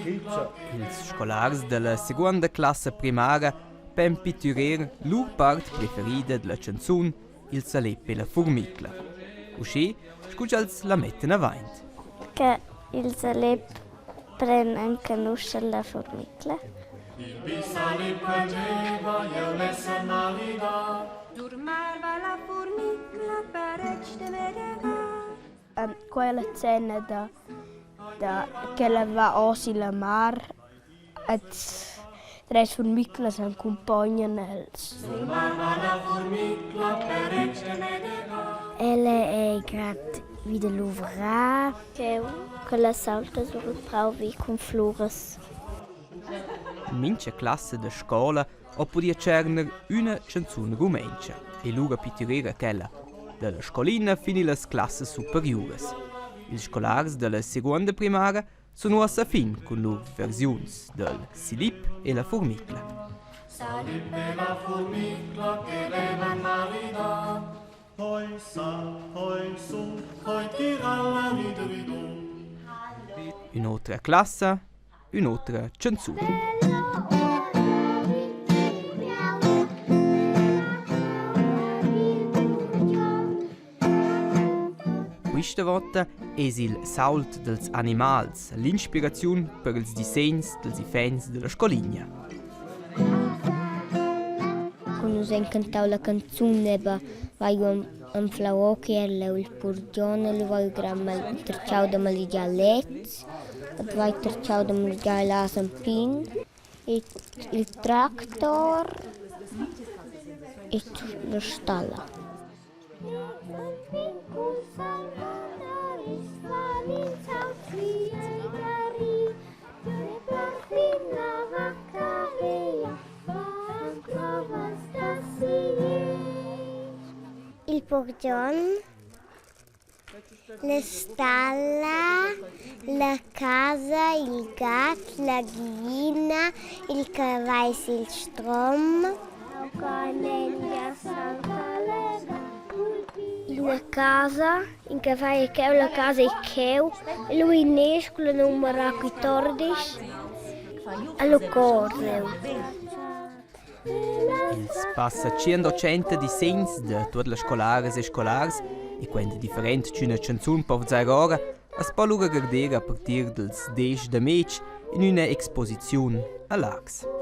Ils scolars dalla seguonda classa primara pen pitturer lur part preferida dalla canzun Il salep e la furmicla. Uschè scu ch'els la mettan avaint. Che il salep pren enconuscher la furmicla. Il bi salip quel jeu lessel maridar. Dormava la furmicla paretg de medegar. Quella scena da da ch'ella va oz illa mar ed tres furmiclas accumpognan els. Ella ei grad vi da luvrar. Cheu quella saulta sur il prau vi cun fluras. Mincha classa da scoula ho pudieu tscherner üna chanzun rumentscha e lura pitturer quella, dalla scolina fin illas classas superiuras. Ils scolars dalla seguonda primara sun uossa a fin cun lur versiuns dal Silip e la furmicla. Salip e la furmicla che levan maridar. Poi sa, poi su, poi tira la ridridu. Ün'otra classa, ün'otra chanzun. Quista vota es il sault dels animals l'inspiraziun per ils disegns dels iffaints della scoligna. Cu nus ein cantau la canzun eba vai anflau che era il purgion e lu vai gran mal tertgau da malegiar lez et vai tertgau da malegiar l'asen pign et il tractor et la stalla. Il purgion, la stalla, la casa, il gat, la glina, il cavagl sil strom. Ina casa, in cavagl è cheu, la casa è cheu, e lu in esch cun la numera quittordisch e lu correu. Ils passa 180 dissegns da tuot las scolaras e scolars e quant different ch'üna chanzun po vezair ora, as po lura garder a partir dals desch da matg in üna exposiziun a Laax.